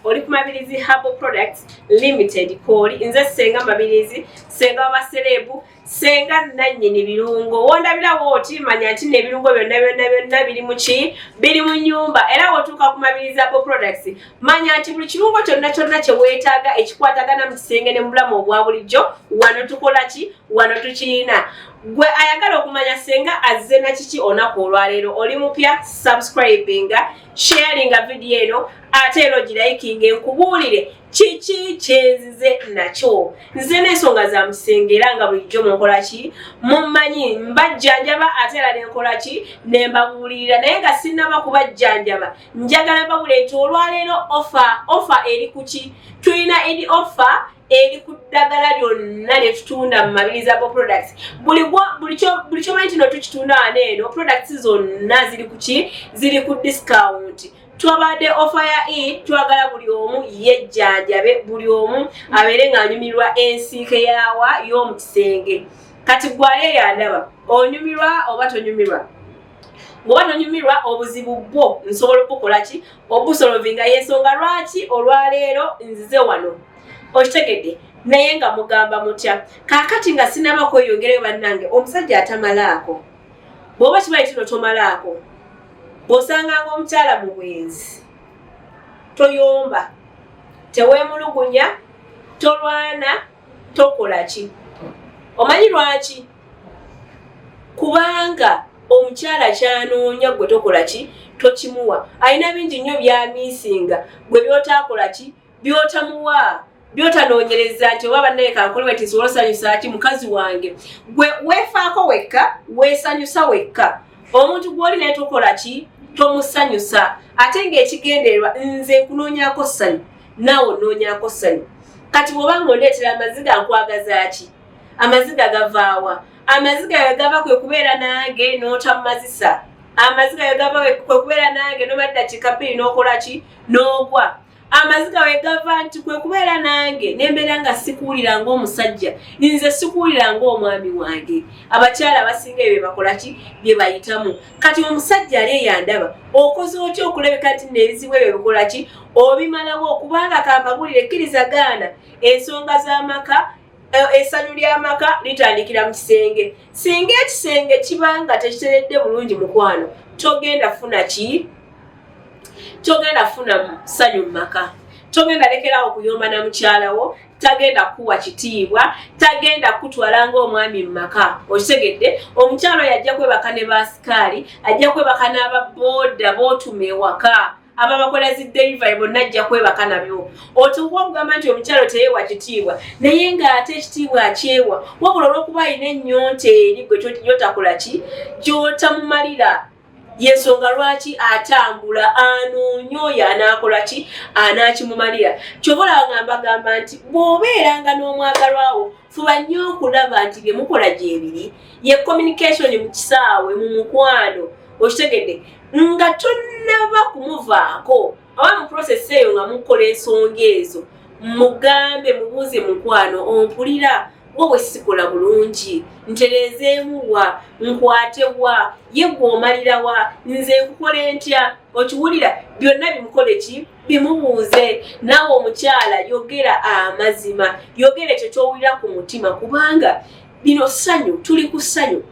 Oli ku Mabirizi Herbal Products Limited kooli. Nze Senga Mabirizi, senga wabasereebu, senga nannyini birungo. Wondabirawo oti manya nti n'ebirungo byonna byonna byonna biri mu ki? Biri mu nnyumba. Era wotuuka ku Mabirizi Herbal Products, manya nti buli kirungo kyonna kyonna kye weetaaga ekikwatagana mu kisenge ne mu bulamu obwa bulijjo, wano tukola ki? Wano tukirina. Gwe ayagala okumanya senga azze na kiki olunaku olwaleero, oli mupya, subscribinga, sharinga vidiyo eno, ate era ogirayikinga, enkubuulire kiki kyenzize nakyo. Nze n'ensonga za musenge, era nga bulijjo munkola ki? Mummanyi mbajjanjaba, ate era nenkola ki? Nembabuulirira. Naye nga sinnaba kubajjanjaba, njagala mbabule nti olwaleero offer eri ku ki? Tulina eri offer eri ku ddagala lyonna lye tutunda mu Mabirizi Herbal Products. Buli kyomanyi nti no tukitunda wano eno, products zonna ziri ku ki? Ziri ku discount. Twabadde offer ya Eid. Twagala buli omu yejjanjabe, buli omu abeere ng'anyumirwa ensiike yawa y'omu kisenge. Kati gwali eyandaba, onyumirwa oba tonyumirwa? Bw'oba tonyumirwa, obuzibu bwo nsobola okukola ki? Obusolovinga. Yensonga lwaki olwaleero nzize wano, okitegedde? Naye nga mugamba mutya? Kaakati nga sinaba kweyongerayo, bannange, omusajja atamalaako, bw'oba kibayi kino tomalaako, bw'osanganga omukyala mu bwenzi, toyomba, teweemulugunya, tolwana, tokola ki. Omanyi lwaki? Kubanga omukyala kyanoonya gwe tokola ki? Tokimuwa. Alina bingi nnyo byamiisinga gwe byotakola ki? Byotamuwa, byotanoonyereza nti oba bannaye kankole bati nsobola osanyusa ki mukazi wange. Gwe weefaako wekka, weesanyusa wekka. Omuntu gw'oli naye tokola ki? Tomusanyusa. Ate ng'ekigendererwa, nze nkunoonyaako ssanyu, naawe onoonyaako ssanyu. Kati bw'oba nga ondeetera amaziga, nkwagaza ki? Amaziga gavaawa? Amaziga ge gava kwe kubeera nange n'otamumazisa. Amaziga ge gava kwe kubeera nange noba ddakiika 2 n'okola ki? N'ogwa. Amaziga we gava nti kwe kubeera nange nembeera nga sikuwulira ng'omusajja, nze sikuwulira ng'omwami wange. Abakyala abasinga ebyo byebakola ki? Bye bayitamu. Kati omusajja ali eyandaba, okoze otya okulabika nti neebizibu ebyo bikola ki? Obimalawo. Kubanga kampabulire, kkiriza gaana, ensonga z'amaka, essanyu ly'amaka litandikira mu kisenge. Singa ekisenge kiba nga tekiteredde bulungi, mukwano, togenda funa ki? Togenda funa ssanyu mu maka. Togenda lekerawo okuyomba na mukyalawo, tagenda kuwa kitiibwa, tagenda kutwala ng'omwami mu maka, okitegedde? Omukyalo oyo ajja kwebaka ne baasikaali, ajja kwebaka n'ababooda bootuma ewaka, ababakola zi delivery bonna ajja kwebaka nabyo. Otuuka okugamba nti omukyalo teyeewa kitiibwa, naye ng'ate ekitiibwa akyewa, wabula olw'okuba alina ennyonta eri gwe gyotakola ki? Gyotamumalira. Yensonga lwaki atambula anoonya oyo anaakola ki? Anaakimumalira. Kyova olaba nga mbagamba nti bw'obeeranga n'omwagalwawo, fuba nnyo okulaba nti bye mukola gyebiri, ye communication mu kisaawe, mu mukwano, okitegedde? Nga tonnaba kumuvaako oba mu process eyo nga mukola ensonga ezo, mugambe, mubuuze, "Mukwano, ompulira wo bwe sikola bulungi? Ntereezeemu wa? Nkwate wa? Ye gwe omalira wa? Nze nkukola ntya?" Okiwulira? Byonna bimukole ki? Bimubuuze. Naawe omukyala yogera amazima, yogera ekyo kyowulira ku mutima, kubanga bino ssanyu, tuli ku ssanyu.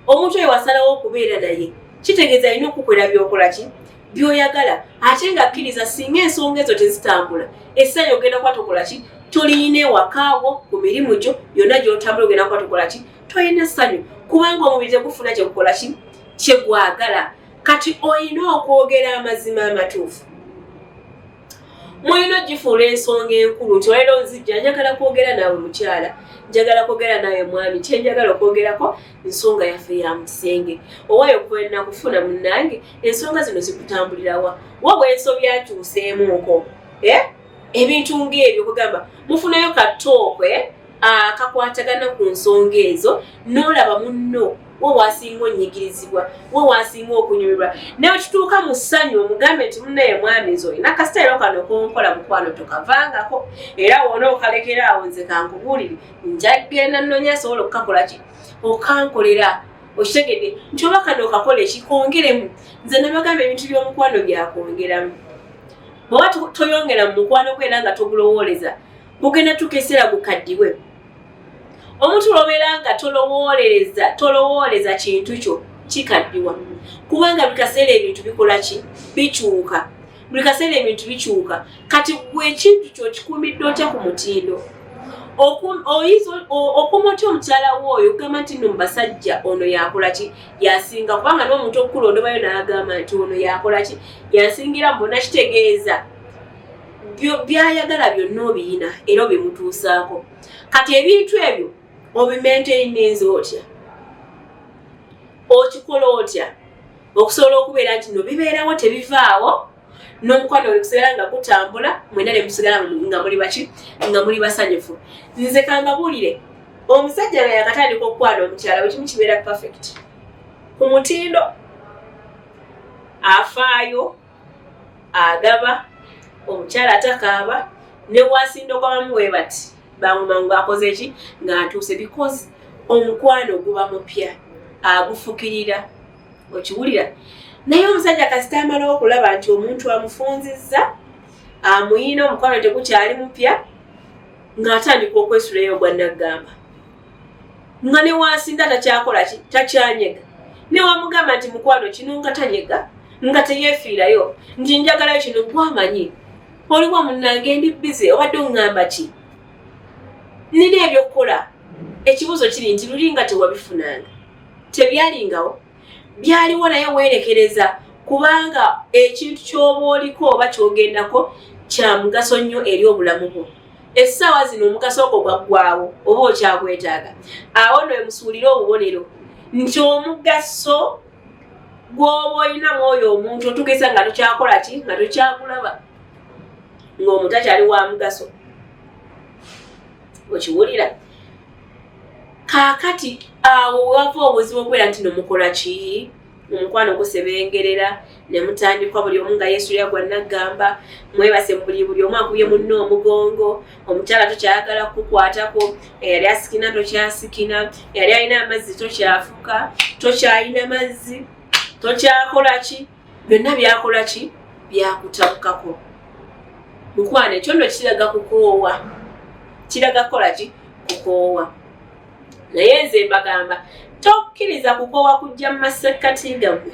Omuntu oyo wasalawo okubeera naye, kitegeeza alina okukolera byokola ki? Byoyagala. Ate nga kkiriza, singa ensonga ezo tezitambula, essanyu ogenda kuba tokola ki? Toliyina. Ewakaawo, ku mirimu gyo yonna gyotambula, ogenda kuba tokola ki? Tolina ssanyu, kubanga omubiri tegufuna kyekukola ki? Kyegwagala. Kati olina okwogera amazima amatuufu. Mulina ogifuula ensonga enkulu nti olero nzijja njagala kwogera naawe mukyala, njagala kwogera naawe mwami, kyenjagala okwogerako nsonga yaffe ya musenge. Owaayo kwena kufuna munnange, ensonga zino zikutambulirawa? Wa bwensobi akyuseemuuko, eh? Ebintu ng'ebyo, kugamba mufunayo katookwe akakwatagana ku nsonga ezo, n'olaba munno wo wasinga onyigirizibwa, wo wasinga okunyumirwa. Naye kituuka mu ssanyu, omugambe nti, "Munnaye mwami, nze olina kasitayiro kano konkola, mukwano, tokavangako. Era wona okalekera awo, nze kankubuulire, nja kgenda nnoonya asobola okukakola ki? Okankolera." Okitegedde nti oba kano okakole ki? Kongeremu. Nze nabagamba, ebintu by'omukwano byakwongeramu. Bw'oba toyongera mu mukwano gwo era nga togulowooleza, gugenda tuuka ekiseera gukaddiwe. Omuntu lwobeera nga tolowooleza kintu kyo, kikaddiwa, kubanga buli kaseera ebintu bikola ki? Bikyuka. Buli kaseera ebintu bikyuka. Kati gwe ekintu kyo okikuumidde otya ku mutindo? Oyinza okuuma otya omukyala wo oyo okugamba nti nno mu basajja ono yakola ki, yasinga? Kubanga n'omuntu okukulondobayo n'agamba nti ono yakola ki, yansingira mu bonna, kitegeeza byayagala byonna obiyina era obimutuusaako. Kati ebintu ebyo obimaintaininza otya? Okikola otya okusobola okubeera nti no bibeerawo, tebivaawo, n'omukwano bwe gusigala nga gutambula, mwena ne musigala nga muli baki, nga muli basanyufu? Nze kambabuulire, omusajja nga yakatandika okukwana omukyala, bwe kimu kibeera perfect ku mutindo, afaayo, agaba, omukyala atakaaba, ne wasinda okwabamu we bati bangu mangu akoze ki ng'atuuse, because omukwano guba mupya, agufukirira, okiwulira. Naye omusajja kasita amala okulaba nti omuntu amufunzizza, amuyina, omukwano tegukyali mupya, ng'atandika okwesulayo ogwa naggamba, nga ne wasinda takyakola ki, takyanyega. Ne wamugamba nti mukwano kino, nga tanyega, nga teyeefiirayo nti njagalayo kino. Gwamanyi oliwo munnange, ndi busy, obadde oŋŋamba ki, nina ebyokukola. Ekibuuzo kiri nti luli nga tewabifunanga, tebyalingawo? Byaliwo, naye weerekereza, kubanga ekintu ky'oba oliko oba kyogendako kya mugaso nnyo eri obulamu bwo. Essaawa zino omugaso ogwo gwaggwawo oba okyagwetaaga? Awo nno emusuulire obubonero nti omugaso gw'oba olinamu oyo omuntu otuukisa nga tokyakola ki, nga tokyagulaba, ng'omuntu akyali wa mugaso, okiwulira. Kaakati awo wava obuzibu okubeera nti nomukola ki, omukwano gusebengerera ne mutandikwa buli omu nga yeesulira gwa naggamba, mwebase buli omu akubye munne omugongo. Omukyala tokyayagala kukukwatako, eyali asikina tokyasikina, eyali alina amazzi tokyafuka, tokyalina mazzi, tokyakola ki, byonna byakola ki, byakutabukako. Mukwano, ekyo nno kiraga kukoowa, kiraga kukola ki, kukoowa. Naye nze mbagamba, tokkiriza kukoowa kujja mu masekkati gammwe.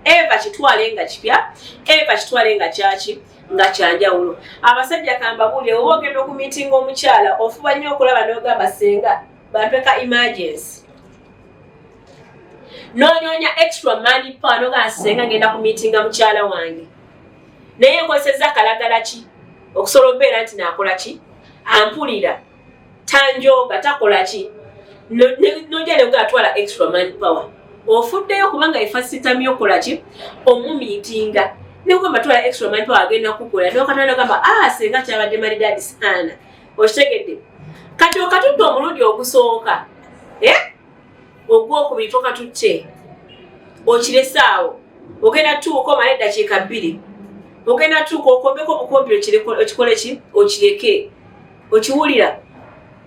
Eva kitwale nga kipya, eva kitwale nga kyaki, nga kyanjawulo. Abasajja kambabuulire, oba ogenda okumiitinga omukyala, ofuba nnyo okulaba n'ogamba, senga bampeka emergency, n'onoonya extra money power, n'ogamba, senga ngenda kumiitinga mukyala wange, naye nkozesezza kalagala ki okusobola okubeera nti naakola ki, ampulira, tanjooga, takola ki. Nojja ne atwala extra man power, ofuddeyo kubanga efasitamye okola ki, omumiitinga, negamba twala extra man power, agenda kukola nokatanda, gamba, ah, senga kyabadde maridadi sana. Okitegedde? Kati okatudde omulundi ogusooka, eh? Ogwokubiri tokatutte, okiresaawo, ogenda tuuka omala eddakiika 2, ogenda tuuka okombeko obukombi, okikole ki, okireke. Okiwulira?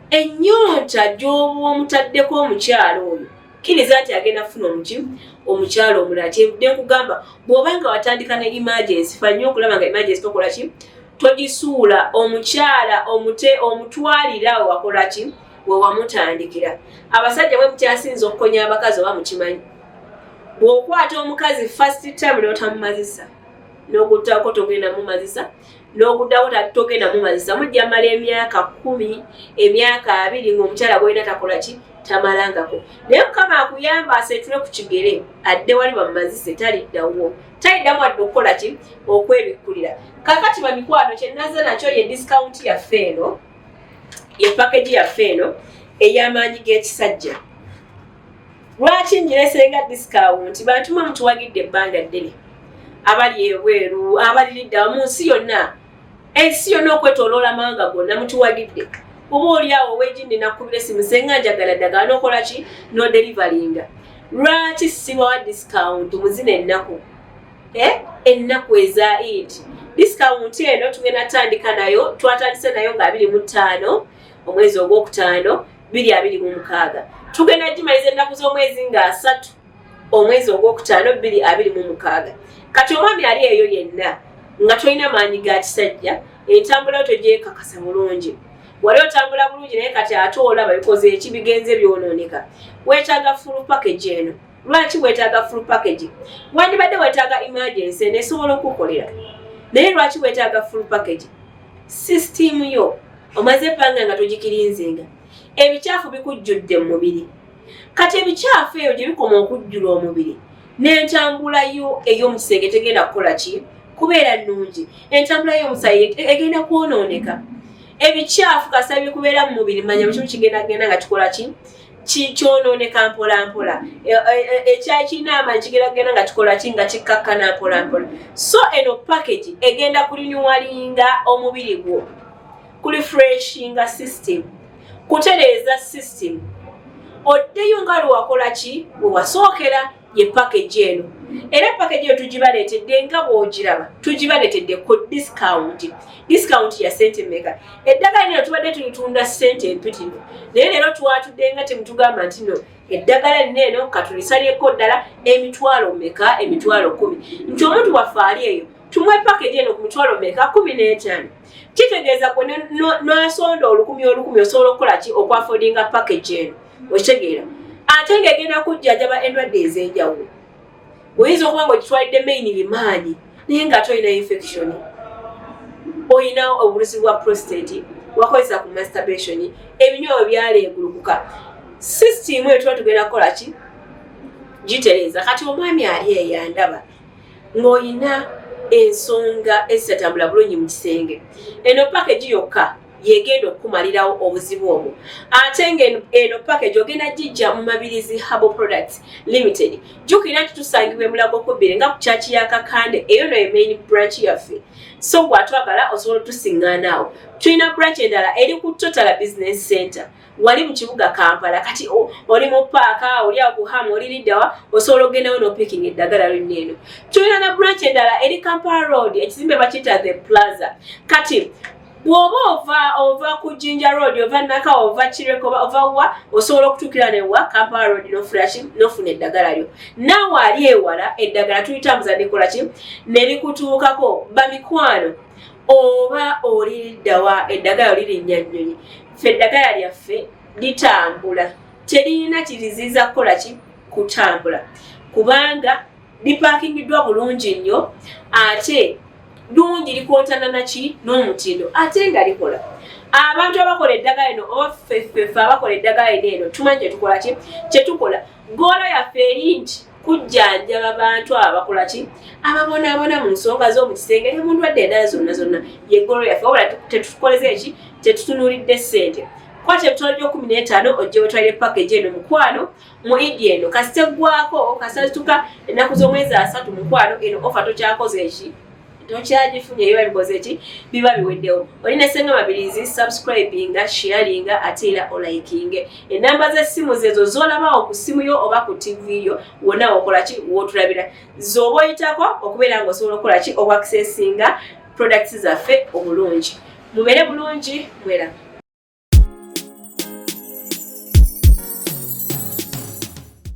Ennyonta gy'oba omutaddeko omukyalo oyo, kkiriza nti agenda kufuna omuki, omukyalo omulala. Kyenvudde nkugamba, bw'oba nga watandika ne emergency, fa nnyo okulaba nga emergency tokola ki, togisuula. Omukyala omute omutwalira we wakola ki, we wamutandikira. Abasajja bwe mukyasinza okukonya abakazi, oba mukimanyi, bw'okwata omukazi first time n'otamumazisa, n'oguttako togenda mumazisa, n'oguddawo togenda mumazisa, mujja mala emyaka 10, emyaka 20 ng'omukyala gwolina takola ki, tamalangako. Naye Mukama akuyamba aseetule ku kigere adde wali bamumazise, taliddawo, taliddamu wadde okukola ki, okwebikkulira. Kakati bamikwano, kyenaze nakyo ye discount yaffe eno, ye package yaffe eno ey'amaanyi g'ekisajja. Lwaki ngiresenga discount? Bantu mwe mutuwagidde ebbanga ddene, abali ebweru, abaliridda mu nsi yonna, ensi yonna okwetoloola amawanga gonna, mutuwagidde. Oba oli awo owegindi nakubira esimu, senga njagala ddagala, nokola ki, nodeliveringa. Lwaki sibawa discount muzina ennaku, eh? Ennaku eza Eid? Discount eno tugenda tandika nayo, twatandise nayo nga 25 omwezi ogwokutaano 2026, tugenda gimaliza ennaku z'omwezi nga 30 omwezi ogwokutaano 2026. Kati omwami ali eyo yenna Nga tolina maanyi ga kisajja, entambula yo tegyekakasa bulungi. Wali otambula bulungi, naye kati ate olaba bikoze eki? Bigenze byonooneka. Weetaaga full package eno. Lwaki weetaaga full package? Wandibadde weetaaga emergency eno, esobola okukolera, naye lwaki weetaaga full package? System yo omaze ebbanga nga togikirinzinga, ebikyafu bikujjudde mu mubiri. Kati ebikyafu eyo gye bikoma okujjula omubiri, n'entambula yo ey'omu kisenge tegenda kukola ki? Kubeera nnungi. Entambula y'omusayi egenda kwonooneka. Ebikyafu kasa bikubeera mu mubiri, manya bukimu kigenda genda nga kikola ki? Kyonooneka mpola mpola. Ekyayi kirina amaanyi kigenda genda nga kikola ki? Nga kikkakkana mpola mpola. So eno package egenda kurenewinga omubiri gwo, kurefreshinga system, kutereeza system, oddeyo nga lwewakola ki? Wewasookera. Ye package eno. Era package eyo tugibaleetedde nga bw'ogiraba, tugibaleetedde ku discount. Discount ya sente meka? Eddagala lino tubadde tulitunda sente empitirivu, naye leero twatudde nga temutugamba nti no eddagala lino eno katulisalyeko ddala emitwalo meka? 100,000. Nti omuntu waffe ali eyo, tumuwe package eno ku mitwalo meka? 15. Kitegeeza gwe nasonda olukumi olukumi, osobola okukola ki? Okwaffordinga package eno. Okitegeera? Ate ng'egenda kujjanjaba endwadde ez'enjawulo. Oyinza okuba nga ogitwalidde main maanyi, naye nga ate olina infection, olina obuzibu bwa prostate, wakozesa ku masturbation, ebinywa byaleegulukuka. System eyo tuba tugenda kukola ki? Gitereeza. Kati omwami ali eyandaba ng'olina ensonga ezitatambula bulungi mu kisenge, eno package yokka yegenda okukumalirawo obuzibu obwo. Ate nga eno package ogenda gijja mu Mabirizi Herbal Products Limited. Jjukira nti tusangibwa Emulago kubiri nga ku kyaki ya Kakande, eyo no ye main branch yaffe. So gwatwagala osobola otusiŋŋaana awo. Tulina branch endala eri ku Total Business Center wali mu kibuga Kampala. Kati oli mu paaka, oli awo ku hamu, oli liddawa, osobola ogendawo n'opickinga eddagala lyonna eno. Tulina na branch endala eri Kampala Road, ekizimbe bakiyita The Plaza. Kati bw'oba ova ku Jinja Road, ova Naka, ova Kireka, ova wa, osobola okutuukira newa Kampala Road n'ofuna ki? N'ofuna eddagala lyo. Naawe ali ewala, eddagala tulitambuza nekola ki? Ne likutuukako. Bamikwano, oba oliriddawa, eddagala lirinnya nnyonyi. Ffe eddagala lyaffe litambula, teririna kiriziiza kukola ki? Kutambula, kubanga lipackingiddwa bulungi nnyo, ate lungi, likontana naki? N'omutindo, ate nga likola. Abantu abakola eddagala lino, oba ffeffeffe abakola eddagala lino eno, tumanyi kyetukola ki? Kyetukola. Goal yaffe eri nti kujjanjaba bantu abo abakola ki? Ababonaabona mu nsonga z'omu kisenge ne mu ndwadde endala zonna zonna. Ye goal yaffe. Wabula tetukoleze eki? Tetutunuulidde ssente. Kwata emitwalo gyo 15, ojje wetwalire package eno, mukwano, mu Idi eno. Kasita eggwako, kasita ennaku z'omwezi 30, mukwano, eno offer tokyakoze eki? Tokyagifunye. Biba bikoze eki? Biba biweddewo. Oli ne Senga Mabirizi. Subscribinga, sharinga, ate era olikinge. Enamba z'essimu zezo z'olabawo ku ssimu yo oba ku TV yo, wonna wokola ki? Wotulabira, z'oba oyitako okubeera ng'osobola okukola ki? Okwaccessinga products zaffe obulungi. Mubeere bulungi, mweraba.